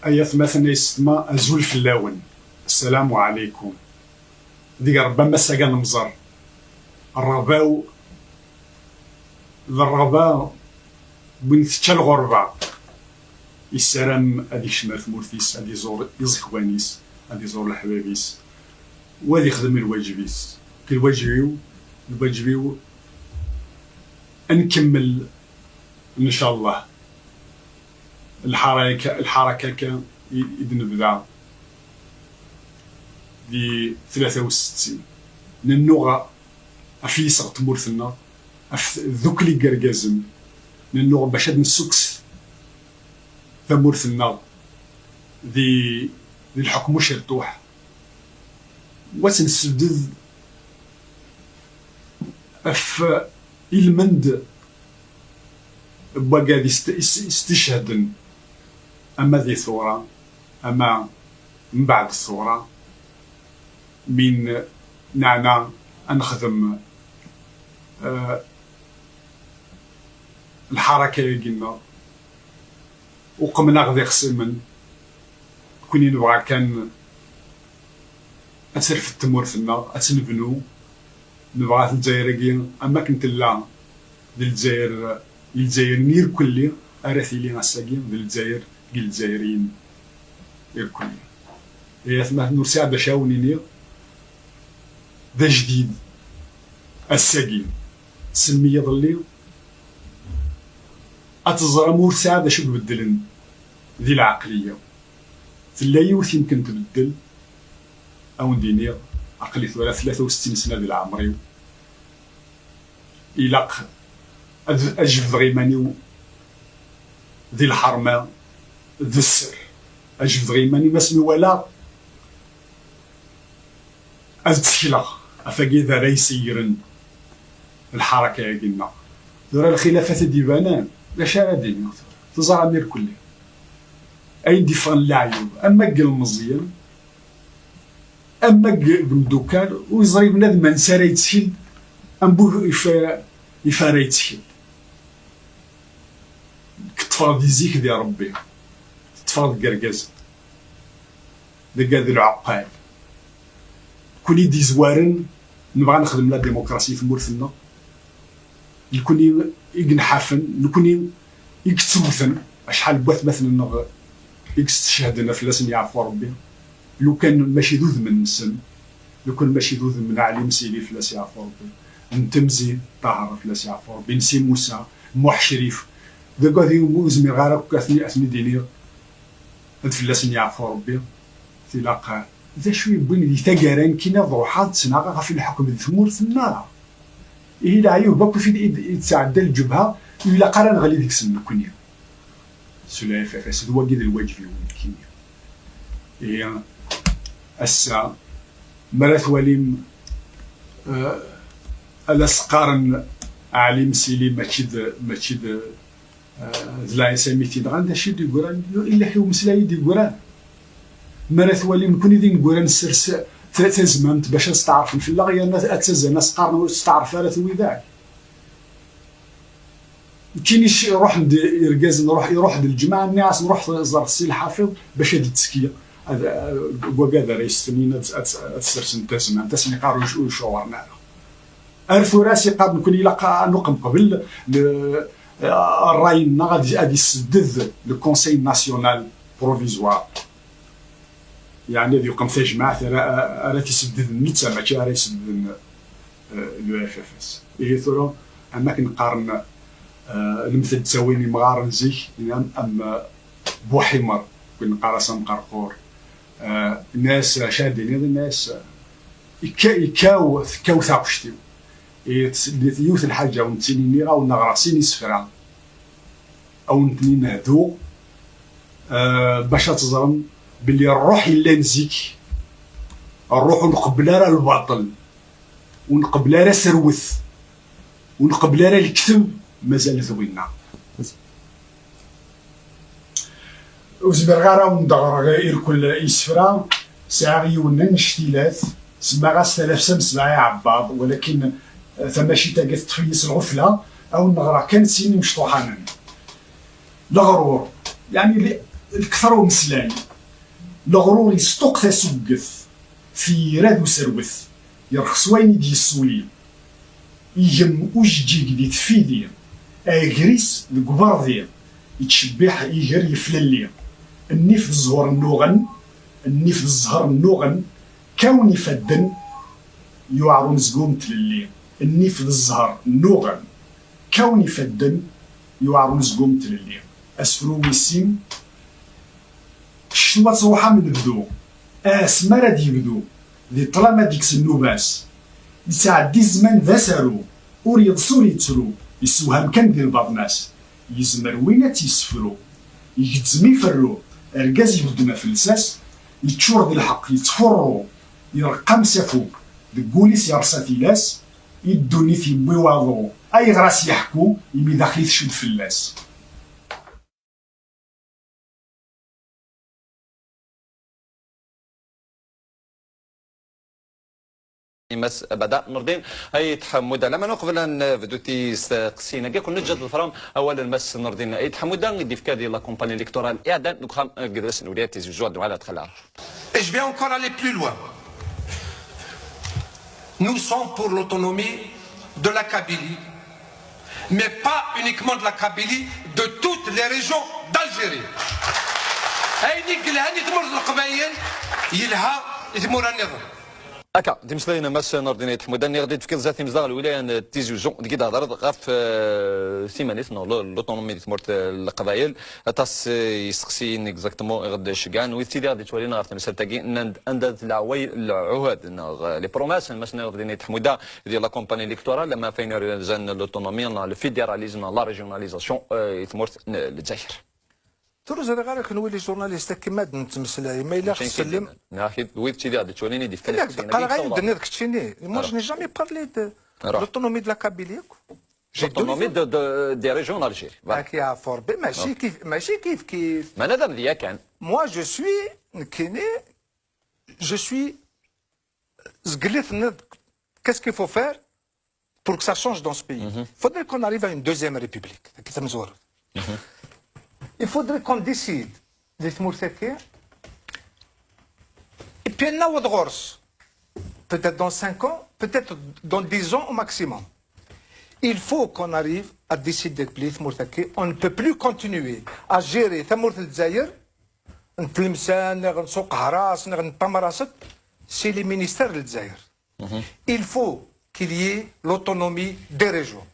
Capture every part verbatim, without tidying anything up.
Ay atmaten ay yessetma, azul fell-awen. Ssalamu ɛalaykum. Deg Ṛebbi a Mass Aganemẓer. Rrɣba-w d rrɣba n win tečča lɣerba. Yessaram ad ikcem ar tmurt-is, ad iẓur iẓekwan-is, ad iẓur leḥbab-is, u ad ixdem lwaǧeb-is. Lwaǧeb-iw, lwaǧeb-iw ad nkemmel, ncallah. Lḥaraka, lḥaraka-agi i, i d-nebda di tlata u settin. Nennuɣ ɣef yiseɣ n tmurt-nneɣ, ɣef tdukli n yergazen, nennuɣ bac ad nessukkes tamurt-nneɣ di, di lḥukm ucerṭuḥ, u ad tt-nessebded ɣef ilmend n wagad ist-, ist-, istecehden, ama di tɣura, ama mbeɛd tɣura, min neɛna ad nexdem, eh, lḥaraka-agi-nneɣ, uqmen-aɣ d ixṣimen, nekkni nebɣa kan ad terfed tmurt-nneɣ, ad tt-nebnu, nebɣa Lezzayer-agi am wakken tella d Lezzayer, d Lezzayer n irkelli ara tili ass-agi, d Lezzayer n Yilezzayriyen irkelli. Ay atmaten, ur sɛiɣ d acu ara wen-iniɣ d ajdid ass-agi, semmi iḍelli, ad teẓram ur sɛiɣ d acu ibeddlen di lɛeqliya. Tella yiwet yemken tbeddel, ad wen-d-iniɣ, aql-i tura tlata u settin sna di leɛmer-iw. Ilaq ad, ad jebdeɣ iman-iw di lḥerma d sser. Ad jebdeɣ iman-iw asmi walaɣ ad ttekleɣ ɣef wagad ara yesseggren lḥaraka-agi-nneɣ. Tura lxilafat i d-ibanen, d acu ara d-iniɣ tura? Teẓram irkelli. Ayen d-iffɣen leɛyub, ama deg yilmeẓyen, ama deg, deg imeddukal, ur yeẓri bnadem ansi ara yettkel, am bu ifa-, ifa ara yettkel. Teṭṭfeɣ di zik di Ṛebbi, teṭṭfeɣ deg yergazen, deg, d lɛeqqal. Nekkni i d-yezwaren, nebɣa nexdem la démocratie i tmurt-nneɣ. Nekkni i yenḥafen, nekkni i yettewten, acḥal n watmaten-nneɣ i yestecehden, ad fell-asen yeɛfu Ṛebbi. Lukan mačči d udem-nsen, lukan mačči d udem n Ɛli Msili, fell-as yeɛfu Ṛebbi, n Temzi Ṭaher, fell-as yeɛfu Ṛebbi, n Si Musa, Muḥ Crif, d agad ur zmireɣ ara akk ad ten-, ad ten-id-iniɣ, ad fell-asen yeɛfu Rebbi. Tilaq d acu yewwin di taggara nekkini ad ruḥeɣ ad ttnaɣeɣ ɣef lḥukm di tmurt-nneɣ? Ihi leɛyub akk i, i, i tesɛedda lǧebha, ur ilaq ara neɣli deg-sen nekkni. Sula F F S, d wagi d lwaǧeb-iw nekkini. Ihi ass-a, mi ara twalim, eh, ad as-qqaren Ɛli Msili mačči d, mačči d, eh, d la S M I t-yenɣan, d acu i d-yeggran? Illa kra umeslay i d-yeggran. Mi ara twalim nekkni d ineggura nessers ta-, tazmamt bac ad steɛṛfen fell-aɣ, yerna ad ttazzalen ad s-qqaren ur steɛṛef ara widak. Nekkini iruḥen-d irgazen, ruḥ, iruḥ-d lǧemɛa, nniɣ-asen ruḥet ẓret Si Lḥafiḍ bac ad ittekki, ad, ad, deg wagad ara yestnin ad, ad, ad sersen tazmamt, ad sen-iqqar ur, ur cuɣren ara. Ar tura as-iqqar nekkni ilaq ad nuqem qbel le, ṛṛay-nneɣ ad, ad isedded le Conseil National Provisoire. Yeɛni ad yuqem tajmaɛt ara, ara t-iseddeden netta, mačči ara iseddeden, eh, le F F S. Ihi tura, am akken qqaren, eh, lemtel ttawin imɣaren zik, am, am, eh, Buḥimer, win neqqar-as amqerqur. Eh, yenna-as, acu ara d-tiniḍ? Yenna-as, eh, ikka-, ikkaw, tekkaw taɣect-iw. Ihi, yiwet n lḥaǧa ur nettini, nniɣ-awen neɣra sin isefra. Ad wen-ten-in-hduɣ, eh, bac ad teẓrem belli ṛṛuḥ yellan zik, ṛṛuḥ ur nqebbel ara lbaṭel, ur nqebbel ara aserwet, ur nqebbel ara lekdeb, mazal d winna. Ur zmireɣ ara ad wen-d-ɣreɣ irkel isefra, sɛiɣ yiwen n annect-ilat, semmaɣ-as Talafsa n Sebɛa Iɛebbaḍ, walakin, eh, tamacint-agi teṭṭef-iyi s lɣefla, ad wen-d-ɣreɣ kan sin imecṭuḥanen. Leɣrur, yeɛni li-, Lekter umeslay, leɣrur yesṭuq tasugget, tira d userwet, yerxes wayen i d-yessuli. Igem ujeǧǧig di tfidi, agris deg uberdi, yettcebbiḥ iger yeflelli. Nnif d zzher nnuɣen, nnif d zzher nnuɣen, kkawen ifadden, yuɛer unezgum n tlelli. Nnif d zzher nnuɣen, kkawen ifadden, yuɛer unezgum n tlelli. Asefru wis sin. Ccetwa truḥ am lebdu, asmi ara d-yebdu, di ṭṭlam ad d-ikkes nnuba-s. Yettɛeddi zzman d asaru, ur yeḍsi ur yettru, yessewham kan di lbaḍna-s. Yezmer win ad tt-yessefru. Igezzem iferru, argaz ibedden ɣef lsas, yeččur d lḥeqq, yettfurru, ireqq am safu, deg wul-is yerṣa tilas, i ddunit yewwi waḍu, ayɣer a s-yeḥku, imi d axi tcud fell-as. Mass Bada Nordin Ayt Ḥemmuda. Lameɛna uqbel ad nebdu tisteqsiyin-agi, ad ken-neǧǧ ad tḍefrem awal n Mass Nordin Ayt Ḥemmuda i d-yefka di la campagne électorale iɛeddan deg uxxam n yidles n Lwilaya Tizi Uzzu, ad nuɣal ad t-xelɛeɣ. Et je vais encore aller plus loin. Nous sommes pour l'autonomie de la Kabylie, mais pas uniquement de la Kabylie, de toutes les régions d'Algérie. Ayen i yelhan i tmurt n Leqbayel yelha i tmura nniḍen. Akka, d imeslayen n Mass Nordin Ayt Ḥemmuda. Nniɣ-d i d-tefkiḍ zdat imezdaɣ n lwilaya n Tizi Uzzu, deg i d-thedreḍ ɣef eh, timanit neɣ l'autonomie di tmurt n Leqbayel. Aṭas eh, isteqsiyen exactement i ɣ-d-ceggɛen. Wid tidi ɣ-d-yettwalin ɣer temsalt-agi, nnan-d anda tella way lɛuhad neɣ eh, les promesses n Mass Nordin Ayt Ḥemmuda di la campagne électorale, ama f ayen irzan l'autonomie neɣ le fédéralisme neɣ la régionalisation eh, i tmurt n Lezzayer. Tura ur ẓriɣ ara kenwi les journalistes akken ma d-nettmeslay, ma yella ɣ-tsellem. Neɣ wid tidi ɣ-d-yettwalin i d-ifkan. Yak d-qqareɣ ayen d-tenniḍ keččini. Moi je n'ai jamais parlé de l'autonomie de la Kabylie akk. J'ai donné des régions en Algérie. Ak yeɛfer Rebbi, mačči kif kif. Meɛna d amedya kan. Moi je suis, nekkini, je suis zgelli tenniḍ, qu'est-ce qu'il faut faire pour que ça change dans ce pays? Il faudrait qu'on arrive à une deuxième république. Il faudrait qu'on décide di tmurt-agi, et puis ad naweḍ ɣur-s, peut-être dans cinq ans, peut-être dans dix ans au maximum. Il faut qu'on arrive à décider belli tmurt-agi, on ne peut plus continuer à gérer tamurt n Lezzayer, n Tlemsan, neɣ n Suq Hras, neɣ n Tamraset, c'est les ministères n Lezzayer. Il faut qu'il y ait l'autonomie des régions.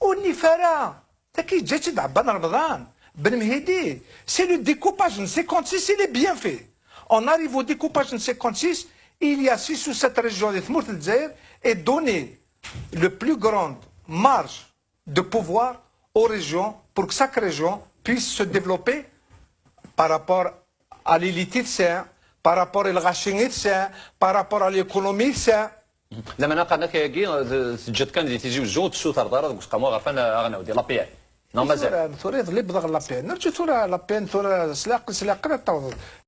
Ur nif ara, taki yeǧǧa-tt-id Ɛebban Remḍan, Ben Mhidi, c'est le découpage n cinquante-six, il est bien fait. On arrive au découpage n cinquante-six, il y a six ou sept régions di tmurt n Lezzayer et donner le plus grande marge de pouvoir aux régions pour que chaque région puisse se développer par rapport à l'élite i tesɛa, par rapport i lɣaci i tesɛa, par rapport à l'économie i tesɛa. Lameɛna qqaren-ak ayagi teǧǧiḍ kan di Tizi Uzzu, ur tessutreḍ ara deg Useqqamu Aɣerfan aɣ-nɛawed i l'A P N. Neɣ mazal? Tura, tura iḍelli wwḍeɣ l'A P N. Rǧu tura l'A P N, tura s leɛqel, s leɛqel ad tawḍeḍ.